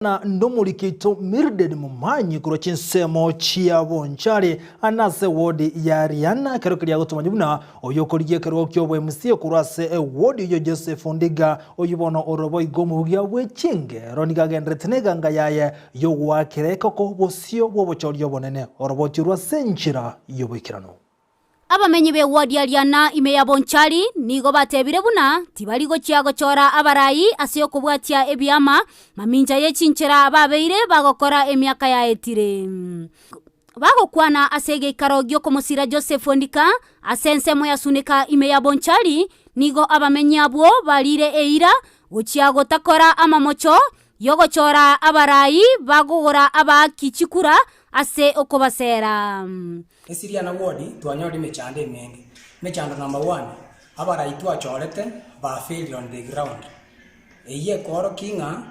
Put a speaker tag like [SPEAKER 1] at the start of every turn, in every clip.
[SPEAKER 1] Na nomoriki oito Mildred Momanyi korwa chinsemo chia Bonchari ande ase ewodi ya Riana ekero keria agotomanya buna oyio okorigia ekerogo kia obo MCA korwa ase ewodi eyio Joseph Ondiga oyio bono ore boigo omobugia bwe chingero nigo agenderete neganga yaye yogoakera ekoko bosio bw'obochori obonene oroboti orwo ase enchera y'oboikeranu.
[SPEAKER 2] Abamenyi b'ewodi ya Riana ime ya Bonchari nigo batebire buna tibari gochia gochora abarai ase okobwatia ebiama mamincha ye chinchera babeire bagokora emiaka yaetire. Bagokwana ase egeikaro gi'okomosira Joseph Ondika ase ensemo ya Suneka ime ya Bonchari, nigo abamenyi abwo barire eira gochia gotakora amamocho y'ogochora abarai bagogora abaaki chikura ase okobasera.
[SPEAKER 3] Ase Riana ward twanyorire emechando emenge. Emechando number one, abarai twachorete ba failed on the ground. Eyio ekoorokia ng'a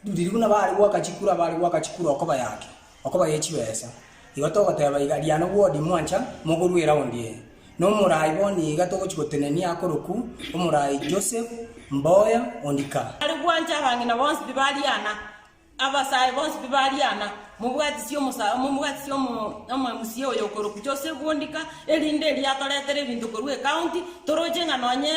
[SPEAKER 3] riria buna bare goaka chikura bare goaka chikura okoba yake, okoba ye chibesa. Igo togoteba iga Riana ward mwancha mogorwe eround eye. Na omorai bono iga togochi gotenenia akorokwa omorai Joseph Mboya Ondika.
[SPEAKER 4] Are gwancha abang'ina bonsi pi ba Riana, abasae bonsi pi ba Riana, mobwatisie omosa mobwatisie omo omoMCA oyo okorokwa Joseph Ondika, erinde erio atoretere ebinto korwa ecounty, toroche ng'a nonye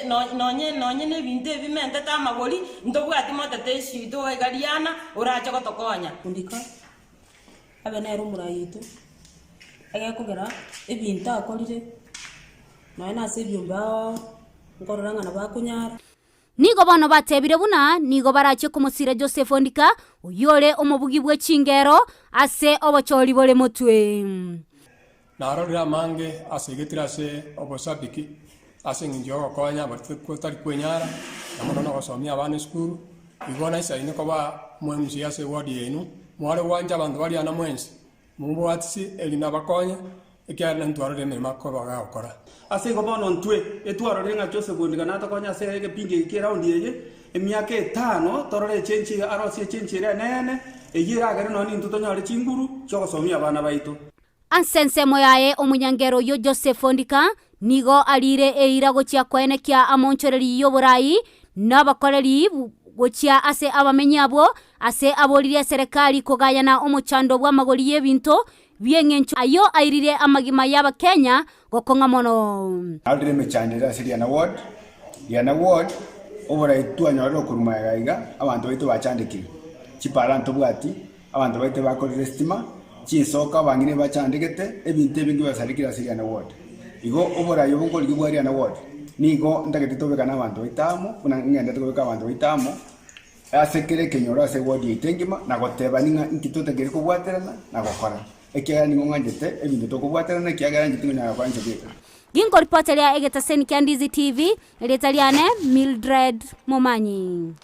[SPEAKER 4] nonye nonye na ebinto ebi bimentete amagori, ntobwati motete issue oito iga iga Riana, orache gotokonya.
[SPEAKER 5] Ondika abe nere omorai oito, egekogera ebinto akorire, nonya na ase ebiombe ao nkorora ng'a nabo akonyara.
[SPEAKER 2] Nigo bono batebire buna nigo barachie komosira Joseph Ondika, oyio ore omobugi bwe chingero ase obochori bore motwe.
[SPEAKER 6] Narorire amange asegetire ase obosabiki ase eng'encho y'ogokonya abaria tari kwenyara, na mono nogosomia abana esukuru. Igo naisaine koba omo-MCA ase eward yaino, mware gwancha abanto baria na mwensi, mobwatisi erinde abakonye, ekiagera naintwe twarorire emeremo akoba gagokora.
[SPEAKER 7] Ase igo bono ntwe etwarorire ng'a Joseph Ondika natokonye ase egepindi eke ki'eraundi eye, emiaka etano torore echenchi arosie echenchi ere enene, eyio eragere nonya nintwe tonyore chinguru chi'ogosomia abana baito.
[SPEAKER 2] Ase ensemo yaye omonyangero oyio Joseph Ondika nigo ariire eira gochia koenekia amonchoreri y'oborai na abakoreri gochia ase abamenyi abwo ase aboririe eserekari kogayana omochando bw'amagori y'ebinto bi'eng'encho ayio airire amagima y'Abakenya gokong'a mono.
[SPEAKER 8] Narorire emechando ere ase Riana Ward, Riana Ward, oborai twanyorire okorwa magega iga, abanto baito bachandekire, chipara ntobwati, abanto baito bakorire estima, chinsoka abang'ina ebachandegete, ebinto ebinge biasarekire ase Riana Ward. Igo oborai obo nkorigia bwa Riana Ward, nigo ntagete tobekane abanto baito amo, buna ng'endete kobeka abanto baito amo, Ase kera ekenyoro ase ewodi yaito engima, na gotebani ng'a inki totakeire kobwaterana na gokora, ekiagera nigo ng'anchete ebinto tokobwaterana, ekiagera inche tingonyara gokora inche bweka.
[SPEAKER 2] Ginkoripoteria egetaseni kia Ndizi TV, erieta riane Mildred Momanyi.